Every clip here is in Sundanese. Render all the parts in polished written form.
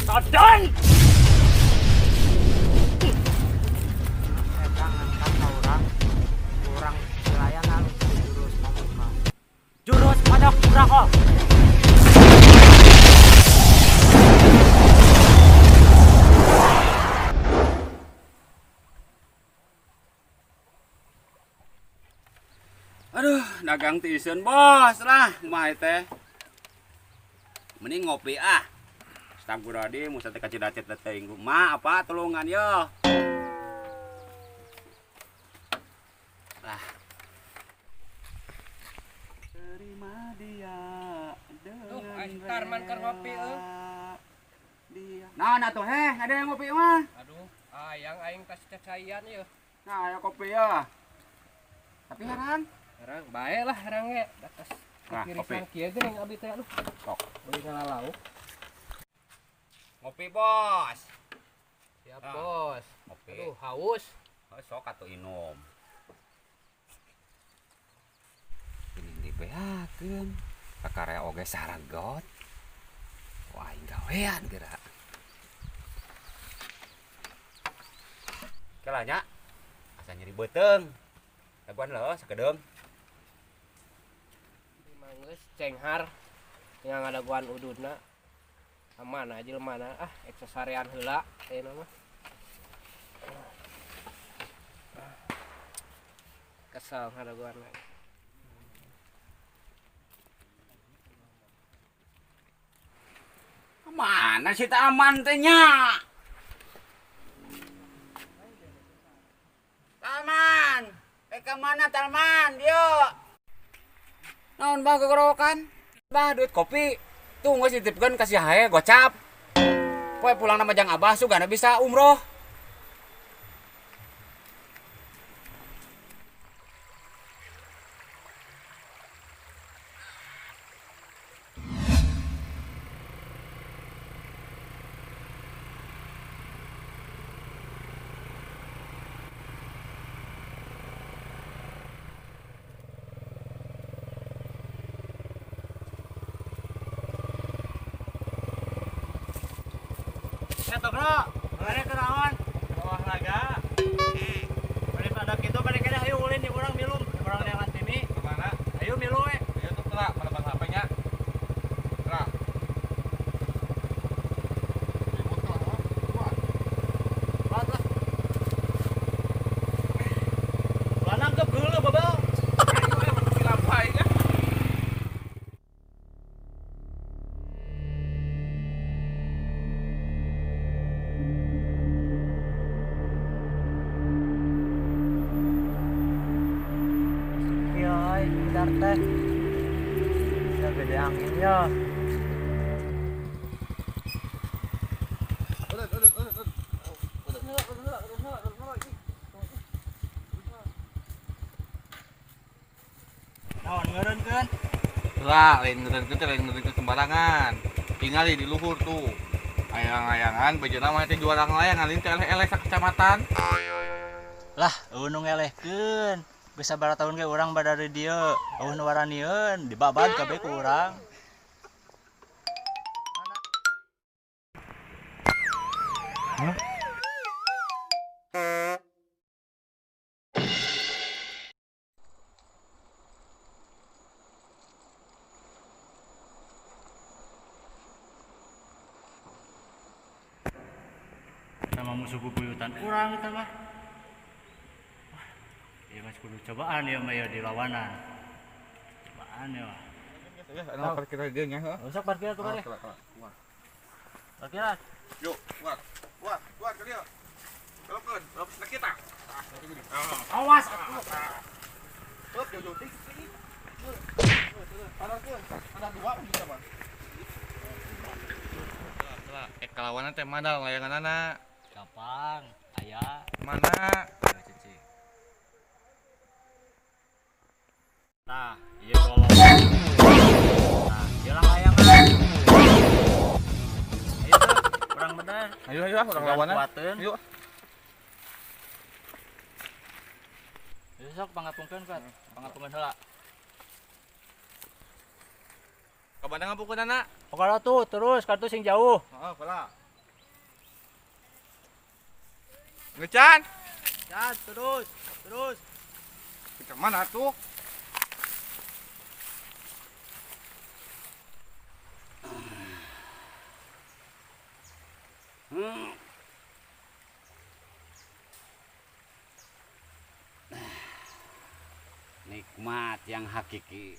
Todon. Kurang layanan jurus pamungkas. Jurus pojok Brako. Aduh, dagang tiiseun bos lah, kumaha teh. Mending ngopi ah. Staguradi musa teh kacida-cida teuing mah apa tulungan yo. Lah. Terima dia dengan aing Tarman keur ngopi euy. Dia. Nah, atuh heh, ada yang ngopi mah. Aduh, ayang aing tas cacaian yeuh. Nah, ayo kopi ya. Tapi heran. Herang bae lah herang ge. Atas nah, kopi. Kieu geuning abi teh aduh. Sok. Beli ngala lauk. Ngopi, Bos. Siap, nah, Bos. Ngopi. Aduh, haus. Oh, sok atuh inum. Ini dibeakeun. Kakarea oge saragot. Wah, aing gawean geura. Kela nya. Asa nyeri beuteung. Daguan leuh sakedeung. Manggeus cenghar tinggal ngadaguan ududna. Aman aja mana ah eksesarean heula ayeuna mah. Kesel ngadaguan. Mana sih taman teh nya? Taman, ke mana Talman? Yo. Naon bah gegorowokan? Bah duit kopi. Tuh geus dititipkeun ka si Hae gocap. Poe pulang nama jang Abah sugana bisa umroh. Tokro, mana kenaon? Olahraga. Daripada kitu balik kene ayo ulin di urang milu, urang neangan timi. Kemana? Ayo milu we. Ayo tuh lah, pada bang HP-nya. Lah. Lah lah. Lah nangkep dulu babal. Teh ya beda angin ya. Naon ngeureunkeun? Lah, lain ngeureunkeun teh lain ngeureunkeun sembarangan. Tingali di luhur tuh. Ayang-ayangan bejana mah teh juara ngelayangan lain teh eleh-eleh sakecamatan. Lah, eueuh nu ngelehkeun. Geus sabaraha tahun ge urang bada di dieu, eueuh nu waranieun, dibabad kabeh ku urang. Hah? Sama musuh bubuyutan urang eta mah. Ya mas kudu cobaan ya mah ya dilawanan. Cobaan ya. Ya, ana parkir aja nya heuh. Sok parkir tuh mah. Parkiran. Yuk, keluar. Keluar, keluar ke dia. Keluarkeun, belok kita. Awas. Heup, jauh-jauh tik. Parkeun, ada dua juga mah. Kalawanan teh mana layanganana? Gampang, aya. Mana? Nah, iya golong. Nah, ieu lah layangan. Ayo tuh, urang bener. Ayo ayo urang lawanan. Yuk. Ayo sok pangapungkeun kuat. Pangapungkeun heula. Ka mana ngapungkeunana? Pokona tuh terus kartu sing jauh. Heeh, kala. Ngecan. Can, terus, terus. Ke mana tuh? Nikmat yang hakiki.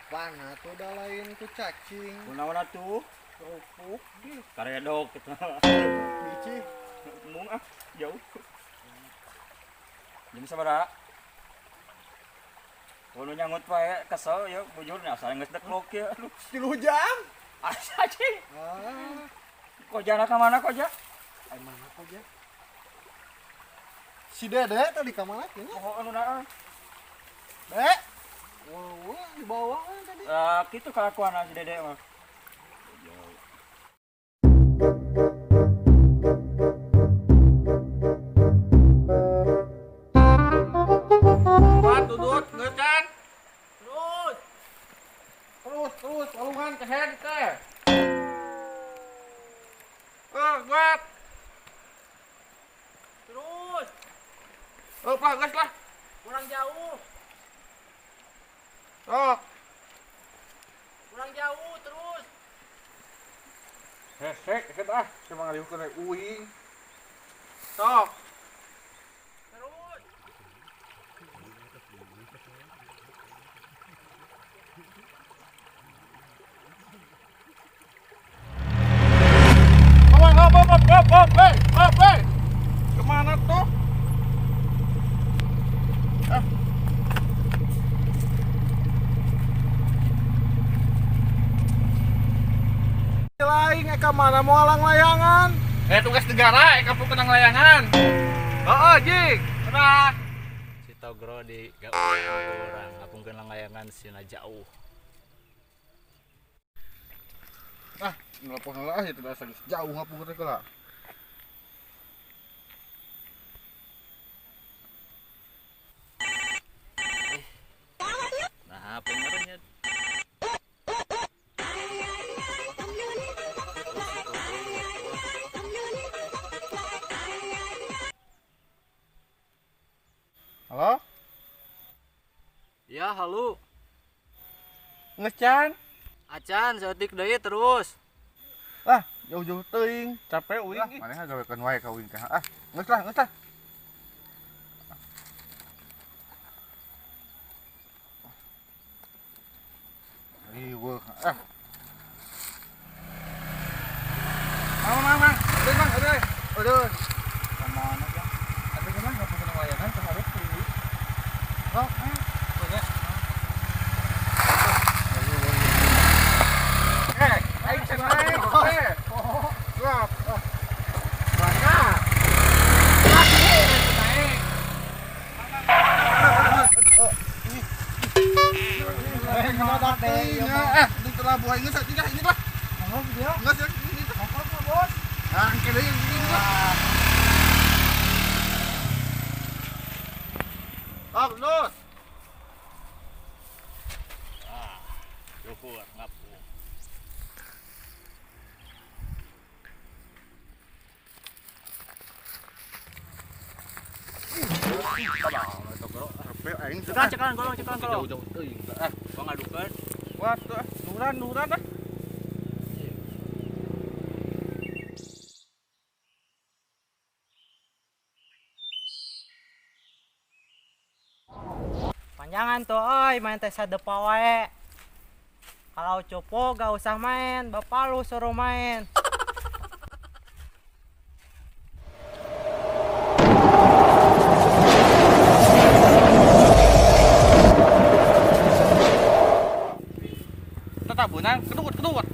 Depan atuh da lain ku cacing. Kunaon atuh? Kerupuk karedok kitu. Biji mung ah jauh. Jam sabaraha? Kuno nyangut wae kesel ya bujur nya asa geus deklok ya. Aduh, 3 jam. Asa cing. Ah. Kojana ka mana koja? Ai mana koja? Si Dede tadi ka mana nya? Oh anu naon? Dek. Wow, di bawah tadi. Gitu kelakuan si Dede mah. Buat duduk, ngecan. Terus. Terus, terus, walungan ke head teh. Buat. Terus. Pak, gas lah. Kurang jauh. Sok. Kurang jauh terus. Hesek, hesek ah, cuma ngalihukeun we uing. Sok. Terus. Hop, hop, hop, hop, hop, hey, hop, hey. Kemana tuh? Ah. Lain eka mana mau alang layangan? Tugas negara eka pun kenang layangan. Heeh, jing. Tenang. Si Togro di orang ngapungkeun layangan sina jauh. Ah, nelpon heula ah itu asa geus jauh ngapungkeun teh heula. Nah, pengaruhnya Halo? Ya, halo. Ngecan? Acan, saeutik deui terus. Lah, jauh-jauh teuing, capek uing. Maneh gawekeun wae ka uing teh. Ah, geus lah, geus lah. Riweuh, ah. Mang, mang, mang. Aduh, mang, aduh. Aduh. Kamana ya? Aduh, gimana ngapunkeun layangan teh harus teuing. Oh, aing cenah. Oh, siap. Bangga. Di telah buah ini saya ini lah. Enggak sih, ini lah. Bos. Ah, engke deui ini lah. Oh, lus. Luhur ngapung. Cekan, cekan, golong, cekan, golong. Jauh-jauh teuing. Ah, gua ngadukeun. Wah, tuh, nuran, nuran ah. Panjangan tuh, oi, main teh sadepa wae. Kalau cupu gak usah main, bapak lu suruh main. Tetabunan, kedut, kedut.